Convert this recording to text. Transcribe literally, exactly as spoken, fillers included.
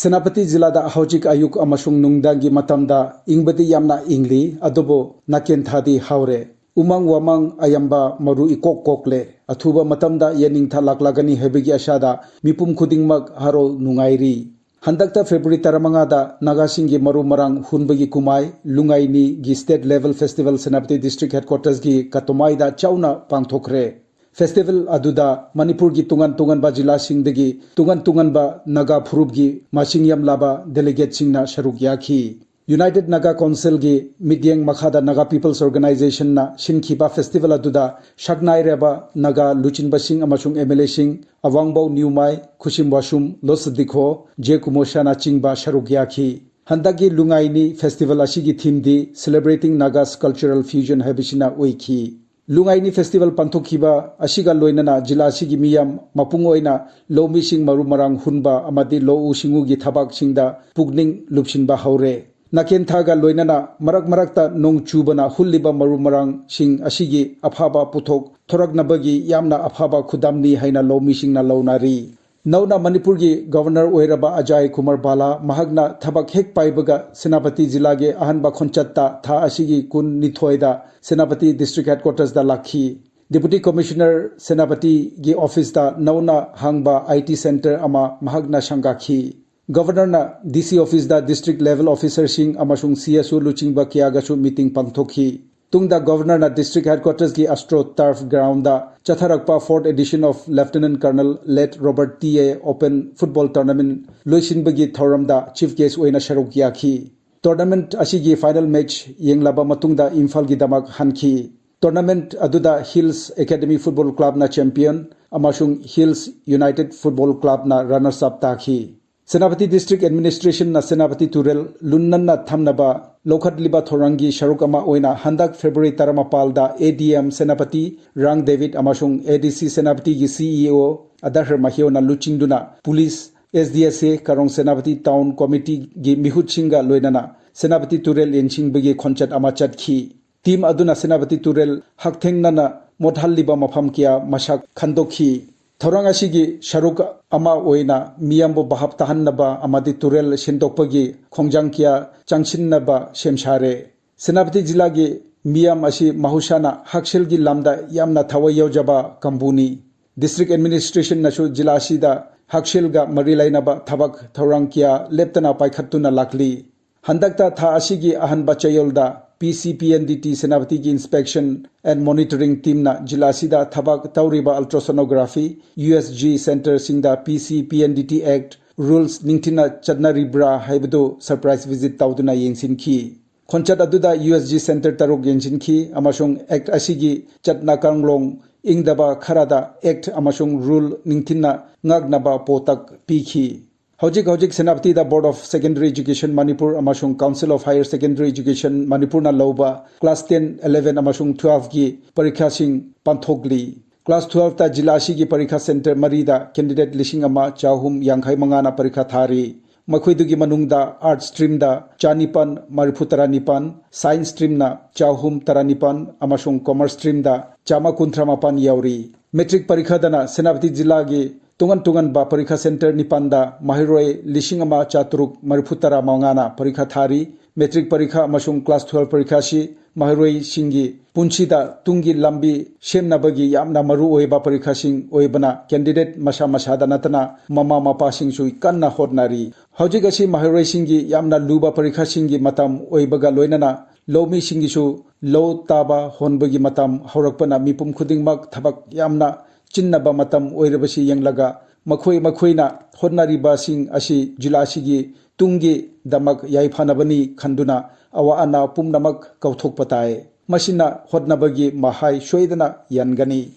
ꯁꯦꯅꯥꯄꯇꯤ ꯖꯤꯂꯥꯗ ꯍꯧꯖꯤꯛ ꯑꯌꯨꯛ ꯑꯃꯁꯨꯡ ꯅꯨꯡꯗꯥꯡꯒꯤ ꯃꯇꯝꯗ ꯏꯪꯕꯗꯤ ꯌꯥꯝꯅ ꯏꯪꯂꯤ, ꯑꯗꯨꯕꯨ ꯅꯥꯀꯦꯟꯊꯥꯗꯤ ꯍꯧꯔꯦ꯫ ꯎꯃꯪ ꯋꯥꯃꯪ ꯑꯌꯥꯝꯕ ꯃꯔꯨ ꯏꯀꯣꯛ ꯀꯣꯛꯂꯦ꯫ ꯑꯊꯨꯕ ꯃꯇꯝꯗ ꯌꯦꯅꯤꯡꯊꯥ ꯂꯥꯛꯂꯒꯅꯤ ꯍꯥꯏꯕꯒꯤ ꯑꯁꯥꯗ ꯃꯤꯄꯨꯝ ꯈꯨꯗꯤꯡꯃꯛ ꯍꯔꯥꯎ ꯅꯨꯡꯉꯥꯏꯔꯤ꯫ ꯍꯟꯗꯛꯇ February ꯇꯔꯥꯃꯉꯥꯗ ꯅꯥꯒꯥꯁꯤꯡꯒꯤ ꯃꯔꯨ ꯃꯔꯥꯡ ꯍꯨꯟꯕꯒꯤ ꯀꯨꯝꯍꯩ ꯂꯨꯡꯉꯥꯏꯅꯤꯒꯤ State Level Festival Senapati District Headquartersꯒꯤ ꯀꯇꯣꯃꯥꯏꯗ ꯆꯥꯎꯅ ꯄꯥꯡꯊꯣꯛꯈ꯭ꯔꯦ꯫ Festival ꯑꯗꯨꯗ ꯃꯅꯤꯄꯨꯔꯒꯤ ꯇꯣꯉꯥꯟ ꯇꯣꯉꯥꯟꯕ ꯖꯤꯂꯥꯁꯤꯡꯗꯒꯤ ꯇꯣꯉꯥꯟ ꯇꯣꯉꯥꯟꯕ ꯅꯥꯒꯥ ꯐꯨꯔꯨꯞꯒꯤ ꯃꯁꯤꯡ ꯌꯥꯝꯂꯕ delegateꯁꯤꯡꯅ ꯁꯔꯨꯛ ꯌꯥꯈꯤ꯫ United Naga Councilꯒꯤ ꯃꯤꯠꯌꯦꯡ ꯃꯈꯥꯗ Naga People's Organizationꯅ ꯁꯤꯟꯈꯤꯕ festival ꯑꯗꯨꯗ ꯁꯛꯅꯥꯏꯔꯕ ꯅꯥꯒꯥ ꯂꯨꯆꯤꯡꯕꯁꯤꯡ ꯑꯃꯁꯨꯡ MLAꯁꯤꯡ ꯑꯋꯥꯡꯕꯧ ꯅ꯭ꯌꯨꯃꯥꯏ, ꯈꯨꯁꯤꯝ ꯋꯥꯁꯨꯝ, ꯂꯣꯁ ꯗꯤꯈꯣ, ꯖꯦ ꯀꯨꯃꯣꯁꯥꯅ ꯆꯤꯡꯕ ꯁꯔꯨꯛ ꯌꯥꯈꯤ꯫ ꯍꯟꯗꯛꯀꯤ ꯂꯨꯡꯉꯥꯏꯅꯤ festival ꯑꯁꯤꯒꯤ themeꯗꯤ Celebrating Naga's Cultural Fusion ꯍꯥꯏꯕꯁꯤꯅ ꯑꯣꯏꯈꯤ꯫ ꯂꯨꯡꯉꯥꯏꯅꯤ festival ꯄꯥꯡꯊꯣꯛꯈꯤꯕ ꯑꯁꯤꯒ ꯂꯣꯏꯅꯅ ꯖꯤꯂꯥ ꯑꯁꯤꯒꯤ ꯃꯤꯌꯥꯝ ꯃꯄꯨꯡ ꯑꯣꯏꯅ ꯂꯧꯃꯤꯁꯤꯡ ꯃꯔꯨ ꯃꯔꯥꯡ ꯍꯨꯟꯕ ꯑꯃꯗꯤ ꯂꯧꯎ ꯁꯤꯡꯎꯒꯤ ꯊꯕꯛꯁꯤꯡꯗ ꯄꯨꯛꯅꯤꯡ ꯂꯨꯞꯁꯤꯟꯕ ꯍꯧꯔꯦ꯫ ꯅꯥꯀꯦꯟꯊꯥꯒ ꯂꯣꯏꯅꯅ ꯃꯔꯛ ꯃꯔꯛꯇ ꯅꯣꯡ ꯆꯨꯕꯅ ꯍꯨꯜꯂꯤꯕ ꯃꯔꯨ ꯃꯔꯥꯡꯁꯤꯡ ꯑꯁꯤꯒꯤ ꯑꯐꯕ ꯄꯣꯠꯊꯣꯛ ꯊꯣꯔꯛꯅꯕꯒꯤ ꯌꯥꯝꯅ ꯑꯐꯕ ꯈꯨꯗꯝꯅꯤ ꯍꯥꯏꯅ ꯂꯧꯃꯤꯁꯤꯡꯅ ꯂꯧꯅꯔꯤ꯫ ꯅꯧꯅ ꯃꯅꯤꯄꯨꯔꯒꯤ Governor ꯑꯣꯏꯔꯕ ꯑꯖꯥꯏ ꯀꯨꯃꯥꯔ ꯕꯥꯂꯥ ꯃꯍꯥꯛꯅ ꯊꯕꯛ ꯍꯦꯛ ꯄꯥꯏꯕꯒ ꯁꯦꯅꯥꯄꯇꯤ ꯖꯤꯂꯥꯒꯤ ꯑꯍꯥꯟꯕ ꯈꯣꯟꯆꯠꯇ ꯊꯥ ꯑꯁꯤꯒꯤ ꯀꯨꯟꯅꯤꯊꯣꯏꯗ ꯁꯦꯅꯥꯄꯇꯤ District Headquartersꯇ ꯂꯥꯛꯈꯤ꯫ Deputy Commissioner ꯁꯦꯅꯥꯄꯇꯤꯒꯤ officeꯇ ꯅꯧꯅ ꯍꯥꯡꯕ IT centre ꯑꯃ ꯃꯍꯥꯛꯅ ꯁꯪꯒꯥꯈꯤ꯫ Governorꯅ DC officeꯇ district level officerꯁꯤꯡ ꯑꯃꯁꯨꯡ CSO ꯂꯨꯆꯤꯡꯕ ꯀꯌꯥꯒꯁꯨ meeting ꯄꯥꯡꯊꯣꯛꯈꯤ꯫ ꯇꯨꯡꯗ Governorꯅ District Headquartersꯀꯤ AstroTurf groundꯗ ꯆꯠꯊꯔꯛꯄ fourth edition of Lieutenant Colonel Late Robert T A Open Football Tournament ꯂꯣꯏꯁꯤꯟꯕꯒꯤ ꯊꯧꯔꯝꯗ chief guest ꯑꯣꯏꯅ ꯁꯔꯨꯛ ꯌꯥꯈꯤ꯫ Tournament ꯑꯁꯤꯒꯤ final match ꯌꯦꯡꯂꯕ ꯃꯇꯨꯡꯗ ꯏꯝꯐꯥꯜꯒꯤꯗꯃꯛ ꯍꯟꯈꯤ꯫ Tournament ꯑꯗꯨꯗ Hills Academy Football Clubꯅ champion ꯑꯃꯁꯨꯡ Hills United Football Clubꯅ runners up ꯇꯥꯈꯤ꯫ ꯁꯦꯅꯥꯄꯇꯤ District Administrationꯅ ꯁꯦꯅꯥꯄꯇꯤ ꯇꯨꯔꯦꯜ ꯂꯨꯟꯅꯟꯅ ꯊꯝꯅꯕ ꯂꯧꯈꯠꯂꯤꯕ ꯊꯧꯔꯥꯡꯒꯤ ꯁꯔꯨꯛ ꯑꯃ ꯑꯣꯏꯅ ꯍꯟꯗꯛ February ꯇꯔꯥꯃꯥꯄꯜꯗ ADM ꯁꯦꯅꯥꯄꯇꯤ ꯔꯥꯡ ꯗꯦꯕꯤꯠ ꯑꯃꯁꯨꯡ ADC ꯁꯦꯅꯥꯄꯇꯤꯒꯤ CEO ꯑꯗꯍꯔ ꯃꯍꯤꯌꯣꯅ ꯂꯨꯆꯤꯡꯗꯨꯅ police, SDSA, ꯀꯔꯣꯡ ꯁꯦꯅꯥꯄꯇꯤ Town Committeeꯒꯤ ꯃꯤꯍꯨꯠꯁꯤꯡꯒ ꯂꯣꯏꯅꯅ ꯁꯦꯅꯥꯄꯇꯤ ꯇꯨꯔꯦꯜ ꯌꯦꯡꯁꯤꯟꯕꯒꯤ ꯈꯣꯟꯆꯠ ꯑꯃ ꯆꯠꯈꯤ꯫ Team ꯑꯗꯨꯅ ꯁꯦꯅꯥꯄꯇꯤ ꯇꯨꯔꯦꯜ ꯍꯛꯊꯦꯡꯅꯅ ꯃꯣꯠꯍꯜꯂꯤꯕ ꯃꯐꯝ ꯀꯌꯥ ꯃꯁꯛ ꯈꯟꯗꯣꯛꯈꯤ꯫ ꯊꯧꯔꯥꯡ ꯑꯁꯤꯒꯤ ꯁꯔꯨꯛ ꯑꯃ ꯑꯣꯏꯅ ꯃꯤꯌꯥꯝꯕꯨ ꯚꯥꯞ ꯇꯥꯍꯟꯅꯕ ꯑꯃꯗꯤ ꯇꯨꯔꯦꯜ ꯁꯦꯡꯗꯣꯛꯄꯒꯤ ꯈꯣꯡꯖꯪ ꯀꯌꯥ ꯆꯪꯁꯤꯟꯅꯕ ꯁꯦꯝ ꯁꯥꯔꯦ꯫ ꯁꯦꯅꯥꯄꯇꯤ ꯖꯤꯂꯥꯒꯤ ꯃꯤꯌꯥꯝ ꯑꯁꯤ ꯃꯍꯧꯁꯥꯅ ꯍꯛꯁꯦꯜꯒꯤ ꯂꯝꯗ ꯌꯥꯝꯅ ꯊꯋꯥꯏ ꯌꯥꯎꯖꯕ ꯀꯥꯡꯕꯨꯅꯤ꯫ District Administrationꯅꯁꯨ ꯖꯤꯂꯥ ꯑꯁꯤꯗ ꯍꯛꯁꯦꯜꯒ ꯃꯔꯤ ꯂꯩꯅꯕ ꯊꯕꯛ ꯊꯧꯔꯥꯡ ꯀꯌꯥ ꯂꯦꯞꯇꯅ ꯄꯥꯏꯈꯠꯇꯨꯅ ꯂꯥꯛꯂꯤ꯫ ꯍꯟꯗꯛꯇ ꯊꯥ ꯑꯁꯤꯒꯤ ꯑꯍꯥꯟꯕ ꯆꯌꯣꯜꯗ P C P N D T ꯁꯦꯅꯥꯄꯇꯤꯒꯤ Inspection and Monitoring Teamꯅ ꯖꯤꯂꯥ ꯑꯁꯤꯗ ꯊꯕꯛ ꯇꯧꯔꯤꯕ ultrasonography, U S G centreꯁꯤꯡꯗ P C P N D T Act rules ꯅꯤꯡꯊꯤꯅ ꯆꯠꯅꯔꯤꯕ꯭ꯔꯥ ꯍꯥꯏꯕꯗꯨ surprise visit ꯇꯧꯗꯨꯅ ꯌꯦꯡꯁꯤꯟꯈꯤ꯫ ꯈꯣꯡꯆꯠ ꯑꯗꯨꯗ U S G centre ꯇꯔꯨꯛ ꯌꯦꯡꯁꯤꯟꯈꯤ ꯑꯃꯁꯨꯡ Act ꯑꯁꯤꯒꯤ ꯆꯠꯅ ꯀꯥꯡꯂꯣꯟ ꯏꯪꯗꯕ ꯈꯔꯗ Act ꯑꯃꯁꯨꯡ rule ꯅꯤꯡꯊꯤꯅ ꯉꯥꯛꯅꯕ ꯄꯥꯎꯇꯥꯛ ꯄꯤꯈꯤ꯫ ꯍꯧꯖꯤꯛ ꯍꯧꯖꯤꯛ ꯁꯦꯅꯥꯄꯇꯤꯗ Board of Secondary Education Manipur ꯑꯃꯁꯨꯡ Council of Higher Secondary Education ꯃꯅꯤꯄꯨꯔꯅ ꯂꯧꯕ class ten, eleven ꯑꯃꯁꯨꯡ twelveꯀꯤ ꯄꯔꯤꯈꯥꯁꯤꯡ ꯄꯥꯡꯊꯣꯛꯂꯤ꯫ Class twelveꯇ ꯖꯤꯂꯥ ꯑꯁꯤꯒꯤ ꯄꯔꯤꯈꯥ centre ꯃꯔꯤꯗ candidate ꯂꯤꯁꯤꯡ ꯑꯃ ꯆꯍꯨꯝ ꯌꯥꯡꯈꯩ ꯃꯉꯥꯅ ꯄꯔꯤꯈꯥ ꯊꯥꯔꯤ꯫ ꯃꯈꯣꯏꯗꯨꯒꯤ ꯃꯅꯨꯡꯗ Arts streamꯗ ꯆꯅꯤꯄꯥꯟ ꯃꯔꯤꯐꯨ ꯇꯔꯥꯅꯤꯄꯥꯟ, Science streamꯅ ꯆꯍꯨꯝ ꯇꯔꯥꯅꯤꯄꯥꯟ ꯑꯃꯁꯨꯡ Commerce streamꯗ ꯆꯥꯝꯃ ꯀꯨꯟꯊ꯭ꯔꯥ ꯃꯥꯄꯟ ꯌꯥꯎꯔꯤ꯫ Matric ꯄꯔꯤꯈꯥꯗꯅ ꯁꯦꯅꯥꯄꯇꯤ ꯖꯤꯂꯥꯒꯤ ꯇꯣꯉꯥꯟ ꯇꯣꯉꯥꯟꯕ ꯄꯔꯤꯈꯥ centre ꯅꯤꯄꯥꯟꯗ ꯃꯍꯩꯔꯣꯏ ꯂꯤꯁꯤꯡ ꯑꯃ ꯆꯥꯇ꯭ꯔꯨꯛ ꯃꯔꯤꯐꯨ ꯇꯔꯥ ꯃꯉꯥꯅ ꯄꯔꯤꯈꯥ ꯊꯥꯔꯤ꯫ Matric ꯄꯔꯤꯈꯥ ꯑꯃꯁꯨꯡ class twelve ꯄꯔꯤꯈꯥꯁꯤ ꯃꯍꯩꯔꯣꯏꯁꯤꯡꯒꯤ ꯄꯨꯟꯁꯤꯗ ꯇꯨꯡꯒꯤ ꯂꯝꯕꯤ ꯁꯦꯝꯅꯕꯒꯤ ꯌꯥꯝꯅ ꯃꯔꯨ ꯑꯣꯏꯕ ꯄꯔꯤꯈꯥꯁꯤꯡ ꯑꯣꯏꯕꯅ candidate ꯃꯁꯥ ꯃꯁꯥꯗ ꯅꯠꯇꯅ ꯃꯃꯥ ꯃꯄꯥꯁꯤꯡꯁꯨ ꯀꯟꯅ ꯍꯣꯠꯅꯔꯤ꯫ ꯍꯧꯖꯤꯛ ꯑꯁꯤ ꯃꯍꯩꯔꯣꯏꯁꯤꯡꯒꯤ ꯌꯥꯝꯅ ꯂꯨꯕ ꯄꯔꯤꯈꯥꯁꯤꯡꯒꯤ ꯃꯇꯝ ꯑꯣꯏꯕꯒ ꯂꯣꯏꯅꯅ ꯂꯧꯃꯤꯁꯤꯡꯒꯤꯁꯨ ꯂꯧ ꯇꯥꯕ ꯍꯣꯟꯕꯒꯤ ꯃꯇꯝ ꯍꯧꯔꯛꯄꯅ ꯃꯤꯄꯨꯝ ꯈꯨꯗꯤꯡꯃꯛ ꯊꯕꯛ ꯌꯥꯝꯅ ꯆꯤꯟꯅꯕ ꯃꯇꯝ ꯑꯣꯏꯔꯤꯕꯁꯤ ꯌꯦꯡꯂꯒ ꯃꯈꯣꯏ ꯃꯈꯣꯏꯅ ꯍꯣꯠꯅꯔꯤꯕꯁꯤꯡ ꯑꯁꯤ ꯖꯤꯂꯥ ꯑꯁꯤꯒꯤ ꯇꯨꯡꯒꯤꯗꯃꯛ ꯌꯥꯏꯐꯅꯕꯅꯤ ꯈꯟꯗꯨꯅ ꯑꯋꯥ ꯑꯅꯥ ꯄꯨꯝꯅꯃꯛ ꯀꯥꯎꯊꯣꯛꯄ ꯇꯥꯏ꯫ ꯃꯁꯤꯅ ꯍꯣꯠꯅꯕꯒꯤ ꯃꯍꯩ ꯁꯣꯏꯗꯅ ꯌꯥꯟꯒꯅꯤ꯫